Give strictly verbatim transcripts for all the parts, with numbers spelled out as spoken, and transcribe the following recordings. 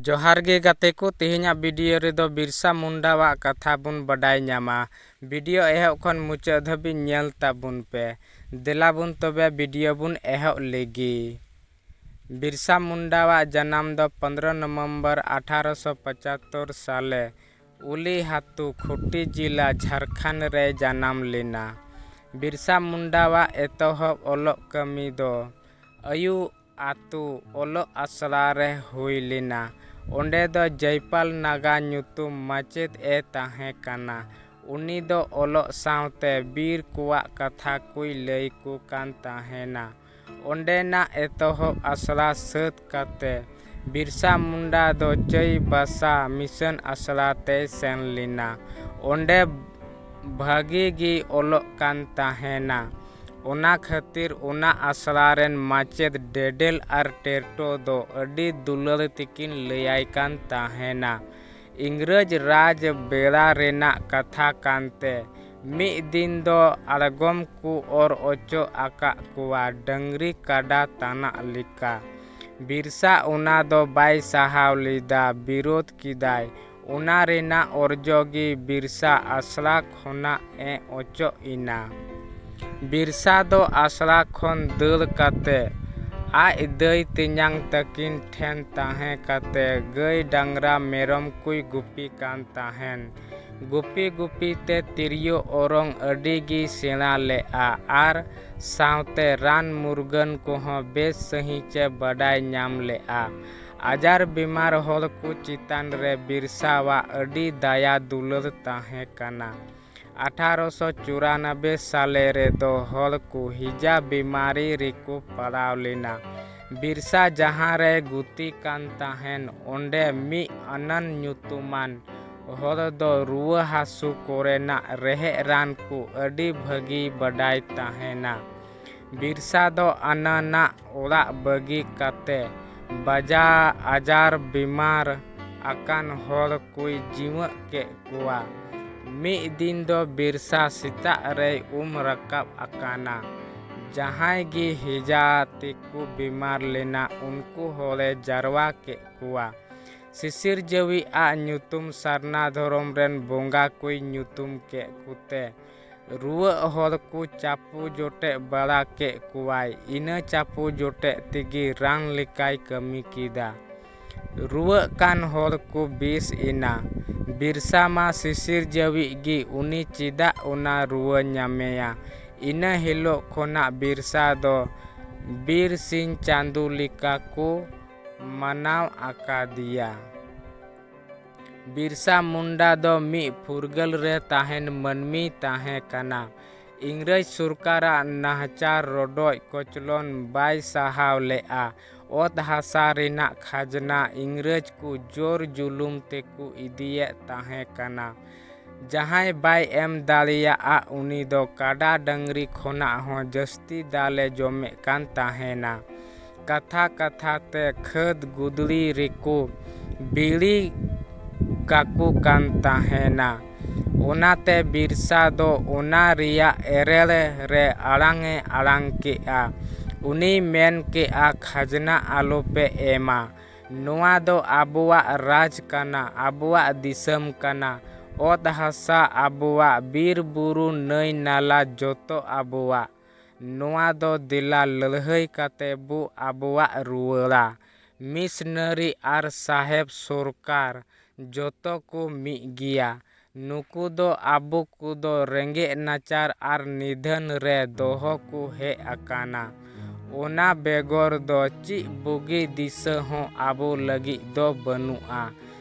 ᱡᱚᱦᱟᱨ ᱜᱮ ᱜᱟᱛᱮ ᱠᱚ, ᱛᱮᱦᱮᱧᱟᱜ ᱵᱷᱤᱰᱤᱭᱳ ᱨᱮᱫᱚ ᱵᱤᱨᱥᱟ ᱢᱩᱱᱰᱟᱣᱟᱜ ᱠᱟᱛᱷᱟ ᱵᱚᱱ ᱵᱟᱰᱟᱭ ᱧᱟᱢᱟ᱾ ᱵᱷᱤᱰᱤᱭᱳ ᱮᱦᱚᱵ ᱠᱷᱚᱱ ᱢᱩᱪᱟᱹᱫ ᱫᱷᱟᱹᱵᱤᱡ ᱧᱮᱞ ᱛᱟᱵᱚᱱ ᱯᱮ᱾ ᱫᱮᱞᱟ ᱵᱚᱱ ᱛᱚᱵᱮ ᱵᱷᱤᱰᱤᱭᱳ ᱵᱚᱱ ᱮᱦᱚᱵ ᱞᱮᱜᱮ᱾ ᱵᱤᱨᱥᱟ ᱢᱩᱱᱰᱟᱣᱟᱜ ᱡᱟᱱᱟᱢ ᱫᱚ ᱯᱚᱱᱫᱽᱨᱚ ᱱᱚᱵᱷᱮᱢᱵᱚᱨ ᱟᱴᱷᱟᱨᱚᱥᱚ ᱯᱚᱸᱪᱟᱛᱛᱳᱨ ᱥᱟᱞᱮ ᱩᱞᱤᱦᱟᱛᱩ, ᱠᱷᱩᱸᱴᱤ ᱡᱤᱞᱟ, ᱡᱷᱟᱨᱠᱷᱚᱸᱰ ᱨᱮᱭ ᱡᱟᱱᱟᱢ ᱞᱮᱱᱟ᱾ ᱵᱤᱨᱥᱟ ᱢᱩᱱᱰᱟᱣᱟᱜ ᱮᱛᱚᱦᱚᱵ ᱚᱞᱚᱜ ᱠᱟᱹᱢᱤ ᱫᱚ ᱟᱭᱩ ᱟᱛᱳ ᱚᱞᱚᱜ ᱟᱥᱲᱟ ᱨᱮ ᱦᱩᱭ ᱞᱮᱱᱟ᱾ ᱚᱸᱰᱮ ᱫᱚ ᱡᱚᱭᱯᱟᱞ ᱱᱟᱜᱟ ᱧᱩᱛᱩᱢ ᱢᱟᱪᱮᱫ ᱮ ᱛᱟᱦᱮᱸ ᱠᱟᱱᱟ᱾ ᱩᱱᱤ ᱫᱚ ᱚᱞᱚᱜ ᱥᱟᱶᱛᱮ ᱵᱤᱨ ᱠᱚᱣᱟᱜ ᱠᱟᱛᱷᱟ ᱠᱚᱭ ᱞᱟᱹᱭ ᱠᱚ ᱠᱟᱱ ᱛᱟᱦᱮᱱᱟ᱾ ᱚᱸᱰᱮᱱᱟᱜ ᱮᱛᱚᱦᱚᱵ ᱟᱥᱲᱟ ᱥᱟᱹᱛ ᱠᱟᱛᱮ ᱵᱤᱨᱥᱟ ᱢᱩᱱᱰᱟ ᱫᱚ ᱪᱟᱹᱭᱵᱟᱥᱟ ᱢᱤᱥᱚᱱ ᱟᱥᱲᱟ ᱛᱮᱭ ᱥᱮᱱ ᱞᱮᱱᱟ᱾ ᱚᱸᱰᱮ ᱵᱷᱟᱜᱮ ᱜᱮ ᱚᱞᱚᱜ ᱠᱟᱱ ᱛᱟᱦᱮᱱᱟ᱾ ᱚᱱᱟ ᱠᱷᱟᱹᱛᱤᱨ ᱚᱱᱟ ᱟᱥᱲᱟ ᱨᱮᱱ ᱢᱟᱪᱮᱫ ᱰᱮᱰᱮᱞ ᱟᱨ ᱴᱮᱨᱴᱳ ᱫᱚ ᱟᱹᱰᱤ ᱫᱩᱞᱟᱹᱲ ᱛᱮᱠᱤᱱ ᱞᱟᱹᱭᱟᱭ ᱠᱟᱱ ᱛᱟᱦᱮᱱᱟ᱾ ᱤᱝᱨᱮᱡᱽ ᱨᱟᱡᱽ ᱵᱮᱲᱟ ᱨᱮᱱᱟᱜ ᱠᱟᱛᱷᱟ ᱠᱟᱱᱛᱮ, ᱢᱤᱫ ᱫᱤᱱ ᱫᱚ ᱟᱬᱜᱚᱢ ᱠᱚ ᱚᱨ ᱚᱪᱚᱜ ᱟᱠᱟᱫ ᱠᱚᱣᱟ, ᱰᱟᱹᱝᱨᱤ ᱠᱟᱰᱟ ᱛᱟᱱᱟᱜ ᱞᱮᱠᱟ᱾ ᱵᱤᱨᱥᱟ ᱚᱱᱟ ᱫᱚ ᱵᱟᱭ ᱥᱟᱦᱟᱣ ᱞᱮᱫᱟ, ᱵᱤᱨᱳᱫᱷ ᱠᱮᱫᱟᱭ᱾ ᱚᱱᱟ ᱨᱮᱱᱟᱜ ᱚᱨᱡᱚ ᱜᱮ ᱵᱤᱨᱥᱟ ᱟᱥᱲᱟ ᱠᱷᱚᱱᱟᱜ ᱮ ᱚᱪᱚᱜ ᱮᱱᱟ᱾ ᱵᱤᱨᱥᱟ ᱫᱚ ᱟᱥᱲᱟ ᱠᱷᱚᱱ ᱫᱟᱹᱲ ᱠᱟᱛᱮ ᱟᱡ ᱫᱟᱹᱭ ᱛᱮᱧᱟᱝ ᱛᱟᱹᱠᱤᱱ ᱴᱷᱮᱱ ᱛᱟᱦᱮᱸ ᱠᱟᱛᱮ ᱜᱟᱹᱭ ᱰᱟᱝᱨᱟ ᱢᱮᱨᱚᱢ ᱠᱚᱭ ᱜᱩᱯᱤ ᱠᱟᱱ ᱛᱟᱦᱮᱱ᱾ ᱜᱩᱯᱤ ᱜᱩᱯᱤ ᱛᱮ ᱛᱤᱨᱭᱳ ᱚᱨᱚᱝ ᱟᱹᱰᱤ ᱜᱮᱭ ᱥᱮᱬᱟ ᱞᱮᱫᱼᱟ ᱟᱨ ᱥᱟᱶᱛᱮ ᱨᱟᱱ ᱢᱩᱨᱜᱟᱹᱱ ᱠᱚᱦᱚᱸ ᱵᱮᱥ ᱥᱟᱺᱦᱤᱡ ᱮ ᱵᱟᱰᱟᱭ ᱧᱟᱢ ᱞᱮᱫᱼᱟ᱾ ᱟᱡᱟᱨ ᱵᱤᱢᱟᱨ ᱦᱚᱲ ᱠᱚ ᱪᱮᱛᱟᱱ ᱨᱮ ᱵᱤᱨᱥᱟᱣᱟᱜ ᱟᱹᱰᱤ ᱫᱟᱭᱟ ᱫᱩᱞᱟᱹᱲ ᱛᱟᱦᱮᱸ ᱠᱟᱱᱟ᱾ ᱟᱴᱷᱟᱨᱚᱥᱚ ᱪᱩᱨᱟᱱᱚᱵᱵᱳᱭ ᱥᱟᱞᱮ ᱨᱮᱫᱚ ᱦᱚᱲ ᱠᱚ ᱦᱤᱡᱟ ᱵᱤᱢᱟᱨᱤ ᱨᱮᱠᱚ ᱯᱟᱲᱟᱣ ᱞᱮᱱᱟ᱾ ᱵᱤᱨᱥᱟ ᱡᱟᱦᱟᱸ ᱨᱮ ᱜᱩᱛᱤ ᱠᱟᱱ ᱛᱟᱦᱮᱱ, ᱚᱸᱰᱮ ᱢᱤᱫ ᱟᱱᱟᱱ ᱧᱩᱛᱩᱢᱟᱱ ᱦᱚᱲ ᱫᱚ ᱨᱩᱣᱟᱹ ᱦᱟᱹᱥᱩ ᱠᱚᱨᱮᱱᱟᱜ ᱨᱮᱦᱮᱫ ᱨᱟᱱ ᱠᱚ ᱟᱹᱰᱤ ᱵᱷᱟᱹᱜᱤ ᱵᱟᱰᱟᱭ ᱛᱟᱦᱮᱱᱟ᱾ ᱵᱤᱨᱥᱟ ᱫᱚ ᱟᱱᱟᱱᱟᱜ ᱚᱲᱟᱜ ᱵᱟᱹᱜᱤ ᱠᱟᱛᱮ ᱵᱟᱡᱟ ᱟᱡᱟᱨ ᱵᱤᱢᱟᱨ ᱟᱠᱟᱱ ᱦᱚᱲ ᱠᱚᱭ ᱡᱤᱣᱮᱫ ᱠᱮᱫ ᱠᱚᱣᱟ᱾ ᱢᱤᱫ ᱫᱤᱱ ᱫᱚ ᱵᱤᱨᱥᱟ ᱥᱮᱛᱟᱜ ᱨᱮᱭ ᱩᱢ ᱨᱟᱠᱟᱵ ᱟᱠᱟᱱᱟ᱾ ᱡᱟᱦᱟᱸᱭ ᱜᱮ ᱦᱮᱡᱟ ᱛᱮᱠᱚ ᱵᱤᱢᱟᱨ ᱞᱮᱱᱟ, ᱩᱱᱠᱩ ᱦᱚᱲᱮ ᱡᱟᱨᱣᱟ ᱠᱮᱫ ᱠᱚᱣᱟ᱾ ᱥᱤᱥᱤᱨᱡᱟᱹᱣᱤᱡ ᱟᱜ ᱧᱩᱛᱩᱢ ᱥᱟᱨᱱᱟ ᱫᱷᱚᱨᱚᱢ ᱨᱮᱱ ᱵᱚᱸᱜᱟ ᱠᱚᱭ ᱧᱩᱛᱩᱢ ᱠᱮᱫ ᱠᱚᱛᱮ, ᱨᱩᱣᱟᱹᱜ ᱦᱚᱲ ᱠᱚ ᱪᱟᱯᱚ ᱡᱚᱴᱮᱫ ᱵᱟᱲᱟ ᱠᱮᱫ ᱠᱚᱣᱟᱭ᱾ ᱤᱱᱟᱹ ᱪᱟᱯᱚ ᱡᱚᱴᱮᱫ ᱛᱮᱜᱮ ᱨᱟᱱ ᱞᱮᱠᱟᱭ ᱠᱟᱹᱢᱤ ᱠᱮᱫᱟ᱾ ᱨᱩᱣᱟᱹᱜ ᱠᱟᱱ ᱦᱚᱲ ᱠᱚ ᱵᱮᱥ ᱮᱱᱟ᱾ ᱵᱤᱨᱥᱟ ᱢᱟ ᱥᱤᱥᱤᱨᱡᱟᱹᱣᱤᱡ ᱜᱮ, ᱩᱱᱤ ᱪᱮᱫᱟᱜ ᱚᱱᱟ ᱨᱩᱣᱟᱹ ᱧᱟᱢᱮᱭᱟ? ᱤᱱᱟᱹ ᱦᱤᱞᱳᱜ ᱠᱷᱚᱱᱟᱜ ᱵᱤᱨᱥᱟ ᱫᱚ ᱵᱤᱨ ᱥᱤᱧ ᱪᱟᱸᱫᱚ ᱞᱮᱠᱟ ᱠᱚ ᱢᱟᱱᱟᱣ ᱟᱠᱟᱫᱮᱭᱟ᱾ ᱵᱤᱨᱥᱟ ᱢᱩᱱᱰᱟ ᱫᱚ ᱢᱤᱫ ᱯᱷᱩᱨᱜᱟᱹᱞ ᱨᱮ ᱛᱟᱦᱮᱱ ᱢᱟᱹᱱᱢᱤᱭ ᱛᱟᱦᱮᱸ ᱠᱟᱱᱟ᱾ ᱤᱝᱨᱮᱡᱽ ᱥᱚᱨᱠᱟᱨᱟᱜ ᱱᱟᱦᱟᱪᱟᱨ ᱨᱚᱰᱚᱡ ᱠᱚᱪᱞᱚᱱ ᱵᱟᱭ ᱥᱟᱦᱟᱣ ᱞᱮᱫᱼᱟ᱾ ᱚᱛ ᱦᱟᱥᱟ ᱨᱮᱱᱟᱜ ᱠᱷᱟᱡᱽᱱᱟ ᱤᱝᱨᱮᱡᱽ ᱠᱚ ᱡᱳᱨ ᱡᱩᱞᱩᱢ ᱛᱮᱠᱚ ᱤᱫᱤᱭᱮᱫ ᱛᱟᱦᱮᱸ ᱠᱟᱱᱟ᱾ ᱡᱟᱦᱟᱸᱭ ᱵᱟᱭ ᱮᱢ ᱫᱟᱲᱮᱭᱟᱜᱼᱟ, ᱩᱱᱤ ᱫᱚ ᱠᱟᱰᱟ ᱰᱟᱹᱝᱨᱤ ᱠᱷᱚᱱᱟᱜ ᱦᱚᱸ ᱡᱟᱹᱥᱛᱤ ᱫᱟᱞᱮ ᱡᱚᱢᱮᱫ ᱠᱟᱱ ᱛᱟᱦᱮᱱᱟ᱾ ᱠᱟᱛᱷᱟ ᱠᱟᱛᱷᱟ ᱛᱮ ᱠᱷᱟᱹᱫᱽ ᱜᱩᱫᱽᱲᱤ ᱨᱮᱠᱚ ᱵᱤᱲᱤ ᱠᱟᱠᱚ ᱠᱟᱱ ᱛᱟᱦᱮᱱᱟ᱾ ᱚᱱᱟᱛᱮ ᱵᱤᱨᱥᱟ ᱫᱚ ᱚᱱᱟ ᱨᱮᱭᱟᱜ ᱮᱨᱮᱲ ᱨᱮ ᱟᱲᱟᱝ ᱮ ᱟᱲᱟᱝ ᱠᱮᱜᱼᱟ᱾ ᱩᱱᱤᱭ ᱢᱮᱱ ᱠᱮᱜᱼᱟ, "ᱠᱷᱟᱡᱽᱱᱟ ᱟᱞᱚᱯᱮ ᱮᱢᱟ᱾ ᱱᱚᱣᱟ ᱫᱚ ᱟᱵᱚᱣᱟᱜ ᱨᱟᱡᱽ ᱠᱟᱱᱟ, ᱟᱵᱚᱣᱟᱜ ᱫᱤᱥᱚᱢ ᱠᱟᱱᱟ᱾ ᱚᱛ ᱦᱟᱥᱟ ᱟᱵᱚᱣᱟᱜ, ᱵᱤᱨ ᱵᱩᱨᱩ ᱱᱟᱹᱭ ᱱᱟᱞᱟ ᱡᱚᱛᱚ ᱟᱵᱚᱣᱟᱜ᱾ ᱱᱚᱣᱟ ᱫᱚ ᱫᱮᱞᱟ ᱞᱟᱹᱲᱦᱟᱹᱭ ᱠᱟᱛᱮ ᱵᱚ ᱟᱵᱚᱣᱟᱜ ᱨᱩᱣᱟᱹᱲᱟ᱾" ᱢᱤᱥᱱᱟᱹᱨᱤ ᱟᱨ ᱥᱟᱦᱮᱵᱽ ᱥᱚᱨᱠᱟᱨ ᱡᱚᱛᱚ ᱠᱚ ᱢᱤᱫ ᱜᱮᱭᱟ᱾ ᱱᱩᱠᱩ ᱫᱚ ᱟᱵᱚ ᱠᱚᱫᱚ ᱨᱮᱸᱜᱮᱡ ᱱᱟᱪᱟᱨ ᱟᱨ ᱱᱤᱫᱷᱟᱹᱱ ᱨᱮ ᱫᱚᱦᱚ ᱠᱚ ᱦᱮᱡ ᱟᱠᱟᱱᱟ᱾ ᱚᱱᱟ ᱵᱮᱜᱚᱨ ᱫᱚ ᱪᱮᱫ ᱵᱩᱜᱤ ᱫᱤᱥᱟᱹ ᱦᱚᱸ ᱟᱵᱚ ᱞᱟᱹᱜᱤᱫ ᱫᱚ ᱵᱟᱹᱱᱩᱜᱼᱟ᱾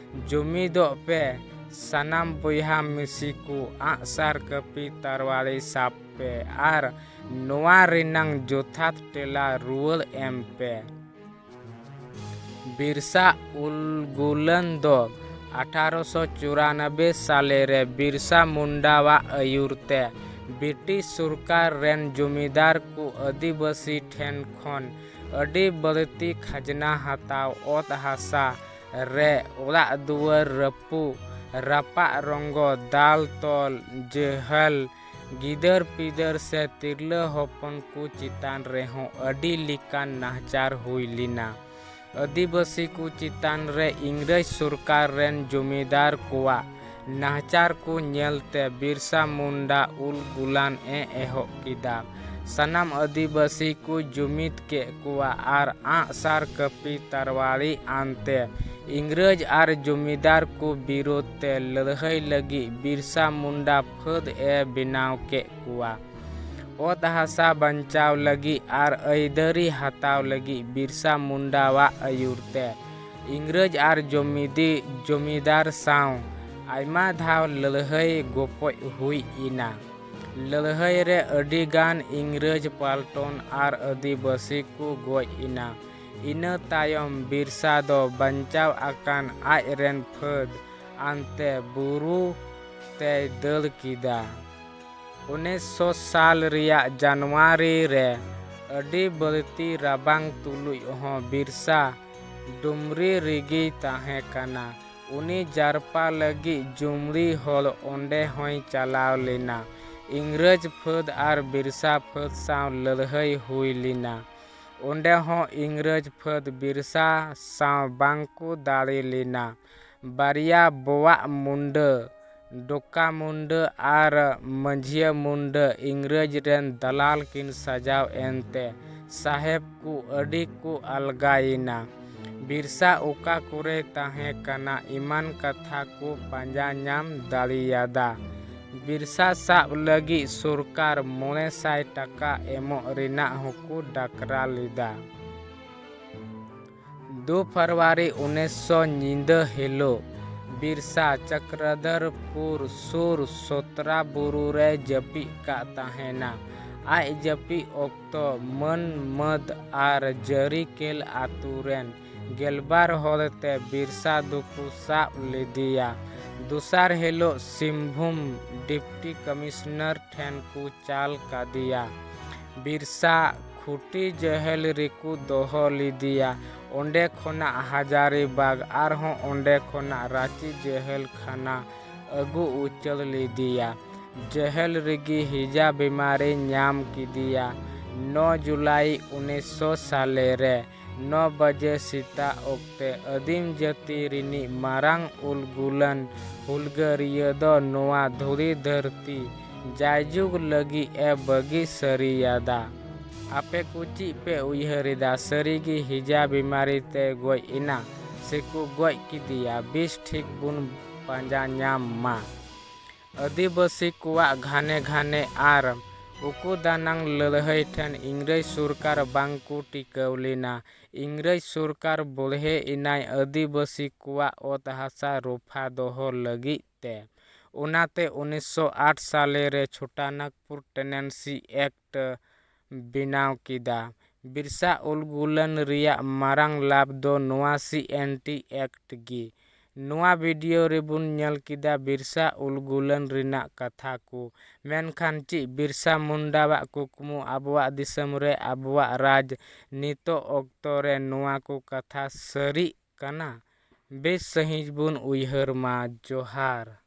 ᱡᱩᱢᱤᱫᱚᱜ ᱯᱮ ᱥᱟᱱᱟᱢ ᱵᱚᱭᱦᱟ ᱢᱤᱥᱤ ᱠᱚ, ᱟᱜᱼᱥᱟᱨ ᱠᱟᱹᱯᱤ ᱛᱟᱨᱣᱟᱲᱤ ᱥᱟᱵ ᱯᱮ ᱟᱨ ᱱᱚᱣᱟ ᱨᱮᱱᱟᱝ ᱡᱚᱛᱷᱟᱛ ᱛᱮᱞᱟ ᱨᱩᱣᱟᱹᱲ ᱮᱢ ᱯᱮ᱾ ᱵᱤᱨᱥᱟ ᱩᱞᱜᱩᱞᱟᱱ ᱫᱚ ᱟᱴᱷᱟᱨᱚᱥᱚ ᱪᱩᱨᱟᱱᱚᱵᱵᱳᱭ ᱥᱟᱞᱮ ᱨᱮ ᱵᱤᱨᱥᱟ ᱢᱩᱱᱰᱟᱣᱟᱜ ᱟᱹᱭᱩᱨ ᱛᱮ ᱵᱨᱤᱴᱤᱥ ᱥᱚᱨᱠᱟᱨ ᱨᱮᱱ ᱡᱚᱢᱤᱫᱟᱨ ᱠᱚ ᱟᱹᱫᱤᱵᱟᱹᱥᱤ ᱴᱷᱮᱱ ᱠᱷᱚᱱ ᱟᱹᱰᱤ ᱵᱟᱹᱲᱛᱤ ᱠᱷᱟᱡᱽᱱᱟ ᱦᱟᱛᱟᱣ, ᱚᱛ ᱦᱟᱥᱟ ᱨᱮ ᱚᱲᱟᱜ ᱫᱩᱣᱟᱹᱨ ᱨᱟᱹᱯᱩᱫ, ᱨᱟᱯᱟᱜ ᱨᱚᱝᱜᱚ, ᱫᱟᱞ ᱛᱚᱞ, ᱡᱮᱦᱟᱹᱞ, ᱜᱤᱫᱟᱹᱨ ᱯᱤᱫᱟᱹᱨ ᱥᱮ ᱛᱤᱨᱞᱟᱹ ᱦᱚᱯᱚᱱ ᱠᱚ ᱪᱮᱛᱟᱱ ᱨᱮᱦᱚᱸ ᱟᱹᱰᱤ ᱞᱮᱠᱟᱱ ᱱᱟᱦᱟᱪᱟᱨ ᱦᱩᱭ ᱞᱮᱱᱟ᱾ ᱟᱹᱫᱤᱵᱟᱹᱥᱤ ᱠᱚ ᱪᱮᱛᱟᱱ ᱨᱮ ᱤᱝᱨᱮᱡᱽ ᱥᱚᱨᱠᱟᱨ ᱨᱮᱱ ᱡᱚᱢᱤᱫᱟᱨ ᱠᱚᱣᱟᱜ ᱱᱟᱦᱟᱪᱟᱨ ᱠᱚ ᱧᱮᱞᱛᱮ ᱵᱤᱨᱥᱟ ᱢᱩᱱᱰᱟ ᱩᱞ ᱜᱩᱞᱟᱱ ᱮ ᱮᱦᱚᱵ ᱠᱮᱫᱟ᱾ ᱥᱟᱱᱟᱢ ᱟᱹᱫᱤᱵᱟᱹᱥᱤ ᱠᱚ ᱡᱩᱢᱤᱫ ᱠᱮᱫ ᱠᱚᱣᱟ ᱟᱨ ᱟᱸᱜ ᱥᱟᱨ ᱠᱟᱹᱯᱤ ᱛᱟᱨᱣᱟᱲᱤ ᱟᱱᱛᱮ ᱤᱝᱨᱮᱡᱽ ᱟᱨ ᱡᱚᱢᱤᱫᱟᱨ ᱠᱚ ᱵᱤᱨᱳᱫᱷ ᱛᱮ ᱞᱟᱹᱲᱦᱟᱹᱭ ᱞᱟᱹᱜᱤᱫ ᱵᱤᱨᱥᱟ ᱢᱩᱱᱰᱟ ᱯᱷᱟᱹᱫᱽ ᱮ ᱵᱮᱱᱟᱣ ᱠᱮᱫ ᱠᱚᱣᱟ᱾ ᱚᱛ ᱦᱟᱥᱟ ᱵᱟᱧᱪᱟᱣ ᱞᱟᱹᱜᱤᱫ ᱟᱨ ᱟᱹᱭᱫᱟᱹᱨᱤ ᱦᱟᱛᱟᱣ ᱞᱟᱹᱜᱤᱫ ᱵᱤᱨᱥᱟ ᱢᱩᱱᱰᱟᱣᱟᱜ ᱟᱹᱭᱩᱨ ᱛᱮ ᱤᱝᱨᱮᱡᱽ ᱟᱨ ᱡᱚᱢᱤᱫᱤ ᱡᱚᱢᱤᱫᱟᱨ ᱥᱟᱶ ᱟᱭᱢᱟ ᱫᱷᱟᱣ ᱞᱟᱹᱲᱦᱟᱹᱭ ᱜᱚᱯᱚᱡ ᱦᱩᱭ ᱮᱱᱟ᱾ ᱞᱟᱹᱲᱦᱟᱹᱭ ᱨᱮ ᱟᱹᱰᱤ ᱜᱟᱱ ᱤᱝᱨᱮᱡᱽ ᱯᱟᱞᱴᱚᱱ ᱟᱨ ᱟᱹᱫᱤᱵᱟᱹᱥᱤ ᱠᱚ ᱜᱚᱡ ᱮᱱᱟ᱾ ᱤᱱᱟᱹ ᱛᱟᱭᱚᱢ ᱵᱤᱨᱥᱟ ᱫᱚ ᱵᱟᱧᱪᱟᱣ ᱟᱠᱟᱱ ᱟᱡ ᱨᱮᱱ ᱯᱷᱟᱹᱫᱽ ᱟᱱᱛᱮ ᱵᱩᱨᱩ ᱛᱮᱭ ᱫᱟᱹᱲ ᱠᱮᱫᱟ᱾ ᱩᱱᱤᱥᱥᱚ ᱥᱟᱞ ᱨᱮᱭᱟᱜ ᱡᱟᱱᱩᱣᱟᱨᱤ ᱨᱮ ᱟᱹᱰᱤ ᱵᱟᱹᱲᱛᱤ ᱨᱟᱵᱟᱝ ᱛᱩᱞᱩᱡ ᱦᱚᱸ ᱵᱤᱨᱥᱟ ᱰᱩᱢᱨᱤ ᱨᱮᱜᱮᱭ ᱛᱟᱦᱮᱸ ᱠᱟᱱᱟ᱾ ᱩᱱᱤ ᱡᱟᱨᱯᱟ ᱞᱟᱹᱜᱤᱫ ᱡᱩᱢᱲᱤ ᱦᱚᱲ ᱚᱸᱰᱮ ᱦᱚᱸᱭ ᱪᱟᱞᱟᱣ ᱞᱮᱱᱟ᱾ ᱤᱝᱨᱮᱡᱽ ᱯᱷᱟᱹᱫᱽ ᱟᱨ ᱵᱤᱨᱥᱟ ᱯᱷᱟᱹᱫᱽ ᱥᱟᱶ ᱞᱟᱹᱲᱦᱟᱹᱭ ᱦᱩᱭ ᱞᱮᱱᱟ᱾ ᱚᱸᱰᱮ ᱦᱚᱸ ᱤᱝᱨᱮᱡᱽ ᱯᱷᱟᱹᱫᱽ ᱵᱤᱨᱥᱟ ᱥᱟᱶ ᱵᱟᱝ ᱠᱚ ᱫᱟᱲᱮ ᱞᱮᱱᱟ᱾ ᱵᱟᱨᱭᱟ ᱵᱚᱣᱟᱜ ᱢᱩᱱᱰᱟᱹ, ᱰᱚᱠᱟ ᱢᱩᱱᱰᱟᱹ ᱟᱨ ᱢᱟᱹᱡᱷᱤᱭᱟᱹ ᱢᱩᱱᱰᱟᱹ ᱤᱝᱨᱮᱡᱽ ᱨᱮᱱ ᱫᱟᱞᱟᱞ ᱠᱤᱱ ᱥᱟᱡᱟᱣ ᱮᱱᱛᱮ ᱥᱟᱦᱮᱵᱽ ᱠᱚ ᱟᱹᱰᱤ ᱠᱚ ᱟᱞᱜᱟᱭᱮᱱᱟ᱾ ᱵᱤᱨᱥᱟ ᱚᱠᱟ ᱠᱚᱨᱮ ᱛᱟᱦᱮᱸ ᱠᱟᱱᱟ ᱮᱢᱟᱱ ᱠᱟᱛᱷᱟ ᱠᱚ ᱯᱟᱸᱡᱟ ᱧᱟᱢ ᱫᱟᱲᱮᱭᱟᱫᱟ᱾ ᱵᱤᱨᱥᱟ ᱥᱟᱵ ᱞᱟᱹᱜᱤᱫ ᱥᱚᱨᱠᱟᱨ ᱢᱚᱬᱮ ᱥᱟᱭ ᱴᱟᱠᱟ ᱮᱢᱚᱜ ᱨᱮᱱᱟᱜ ᱦᱚᱸᱠᱚ ᱰᱟᱠᱨᱟ ᱞᱮᱫᱟ᱾ ᱫᱩ ᱯᱷᱮᱵᱽᱨᱩᱣᱟᱨᱤ ᱩᱱᱤᱥᱥᱚ ᱧᱤᱫᱟᱹ ᱦᱤᱞᱳᱜ ᱵᱤᱨᱥᱟ ᱪᱚᱠᱨᱚᱫᱷᱚᱨᱯᱩᱨ ᱥᱩᱨ ᱥᱚᱛᱨᱟ ᱵᱩᱨᱩ ᱨᱮ ᱡᱟᱹᱯᱤᱫ ᱠᱟᱜ ᱛᱟᱦᱮᱱᱟ᱾ ᱟᱡ ᱡᱟᱹᱯᱤᱫ ᱚᱠᱛᱚ ᱢᱟᱹᱱ ᱢᱟᱹᱫᱽ ᱟᱨ ᱡᱟᱹᱨᱤᱠᱮᱞ ᱟᱛᱳ ᱨᱮᱱ ᱜᱮᱞᱵᱟᱨ ᱦᱚᱲ ᱛᱮ ᱵᱤᱨᱥᱟ ᱫᱚᱠᱚ ᱥᱟᱵ ᱞᱮᱫᱮᱭᱟ᱾ ᱫᱚᱥᱟᱨ ᱦᱤᱞᱳᱜ ᱥᱤᱝᱵᱷᱩᱢ ᱰᱤᱯᱴᱤ ᱠᱚᱢᱤᱥᱚᱱᱟᱨ ᱴᱷᱮᱱ ᱠᱚ ᱪᱟᱞ ᱠᱟᱫᱮᱭᱟ᱾ ᱵᱤᱨᱥᱟ ᱠᱷᱩᱴᱤ ᱡᱮᱦᱮᱞ ᱨᱮᱠᱚ ᱫᱚᱦᱚ ᱞᱮᱫᱮᱭᱟ᱾ ᱚᱸᱰᱮ ᱠᱷᱚᱱᱟᱜ ᱦᱟᱡᱟᱨᱤᱵᱟᱜᱽ ᱟᱨᱦᱚᱸ ᱚᱸᱰᱮ ᱠᱷᱚᱱᱟᱜ ᱨᱟᱸᱪᱤ ᱡᱮᱦᱮᱞ ᱠᱷᱟᱱᱟ ᱟᱹᱜᱩ ᱩᱪᱟᱹᱲ ᱞᱮᱫᱮᱭᱟ᱾ ᱡᱮᱦᱮᱞ ᱨᱮᱜᱮ ᱦᱤᱡᱟ ᱵᱤᱢᱟᱨᱤ ᱧᱟᱢ ᱠᱮᱫᱮᱭᱟ᱾ ᱱᱚ ᱡᱩᱞᱟᱭ ᱩᱱᱤᱥᱥᱚ ᱥᱟᱞᱮ ᱨᱮ ᱱᱚ ᱵᱟᱡᱮ ᱥᱮᱛᱟᱜ ᱚᱠᱛᱮ ᱟᱹᱫᱤᱢ ᱡᱟᱹᱛᱤ ᱨᱤᱱᱤᱡ ᱢᱟᱨᱟᱝ ᱩᱞᱜᱩᱞᱟᱱ ᱦᱩᱞᱜᱟᱹᱨᱤᱭᱟᱹ ᱫᱚ ᱱᱚᱣᱟ ᱫᱷᱩᱲᱤ ᱫᱷᱟᱹᱨᱛᱤ ᱡᱟᱭᱡᱩᱜᱽ ᱞᱟᱹᱜᱤᱫ ᱮ ᱵᱟᱹᱜᱤ ᱥᱟᱹᱨᱤᱭᱟᱫᱟ᱾ ᱟᱯᱮ ᱠᱚ ᱪᱮᱫ ᱯᱮ ᱩᱭᱦᱟᱹᱨ ᱮᱫᱟ? ᱥᱟᱹᱨᱤ ᱜᱮ ᱦᱤᱡᱟ ᱵᱤᱢᱟᱨᱤ ᱛᱮ ᱜᱚᱡ ᱮᱱᱟ ᱥᱮ ᱠᱚ ᱜᱚᱡ ᱠᱮᱫᱮᱭᱟ? ᱵᱮᱥ ᱴᱷᱤᱠ ᱵᱚᱱ ᱯᱟᱸᱡᱟ ᱧᱟᱢ ᱢᱟ᱾ ᱟᱹᱫᱤᱵᱟᱹᱥᱤ ᱠᱚᱣᱟᱜ ᱜᱷᱟᱱᱮ ᱜᱷᱟᱱᱮ ᱟᱨ ᱩᱠᱩ ᱫᱟᱱᱟᱝ ᱞᱟᱹᱲᱦᱟᱹᱭ ᱴᱷᱮᱱ ᱤᱝᱨᱮᱡᱽ ᱥᱚᱨᱠᱟᱨ ᱵᱟᱝ ᱠᱚ ᱴᱤᱠᱟᱹᱣ ᱞᱮᱱᱟ᱾ ᱤᱝᱨᱮᱡᱽ ᱥᱚᱨᱠᱟᱨ ᱵᱚᱲᱦᱮ ᱮᱱᱟᱭ ᱟᱹᱫᱤᱵᱟᱹᱥᱤ ᱠᱚᱣᱟᱜ ᱚᱛ ᱦᱟᱥᱟ ᱨᱚᱯᱷᱟ ᱫᱚᱦᱚ ᱞᱟᱹᱜᱤᱫ ᱛᱮ᱾ ᱚᱱᱟᱛᱮ ᱩᱱᱤᱥᱥᱚ ᱟᱴ ᱥᱟᱞᱮ ᱨᱮ ᱪᱷᱳᱴᱟᱱᱟᱜᱽᱯᱩᱨ ᱴᱮᱱᱮᱱᱥᱤ ᱮᱠᱴ ᱵᱮᱱᱟᱣ ᱠᱮᱫᱟ᱾ ᱵᱤᱨᱥᱟ ᱩᱞᱜᱩᱞᱟᱱ ᱨᱮᱭᱟᱜ ᱢᱟᱨᱟᱝ ᱞᱟᱵᱷ ᱫᱚ ᱱᱚᱣᱟ ᱥᱤ ᱮᱱ ᱴᱤ ᱮᱠᱴ ᱜᱮ᱾ ᱱᱚᱣᱟ ᱵᱷᱤᱰᱤᱭᱳ ᱨᱮᱵᱚᱱ ᱧᱮᱞ ᱠᱮᱫᱟ ᱵᱤᱨᱥᱟ ᱩᱞᱜᱩᱞᱟᱱ ᱨᱮᱱᱟᱜ ᱠᱟᱛᱷᱟ ᱠᱚ᱾ ᱢᱮᱱᱠᱷᱟᱱ ᱪᱮᱫ ᱵᱤᱨᱥᱟ ᱢᱩᱱᱰᱟᱣᱟᱜ ᱠᱩᱠᱢᱩ ᱟᱵᱚᱣᱟᱜ ᱫᱤᱥᱚᱢ ᱨᱮ ᱟᱵᱚᱣᱟᱜ ᱨᱟᱡᱽ ᱱᱤᱛᱚᱜ ᱚᱠᱛᱚ ᱨᱮ ᱱᱚᱣᱟ ᱠᱚ ᱠᱟᱛᱷᱟ ᱥᱟᱹᱨᱤᱜ ᱠᱟᱱᱟ? ᱵᱮᱥ ᱥᱟᱺᱦᱤᱡ ᱵᱚᱱ ᱩᱭᱦᱟᱹᱨ ᱢᱟ᱾ ᱡᱚᱦᱟᱨ᱾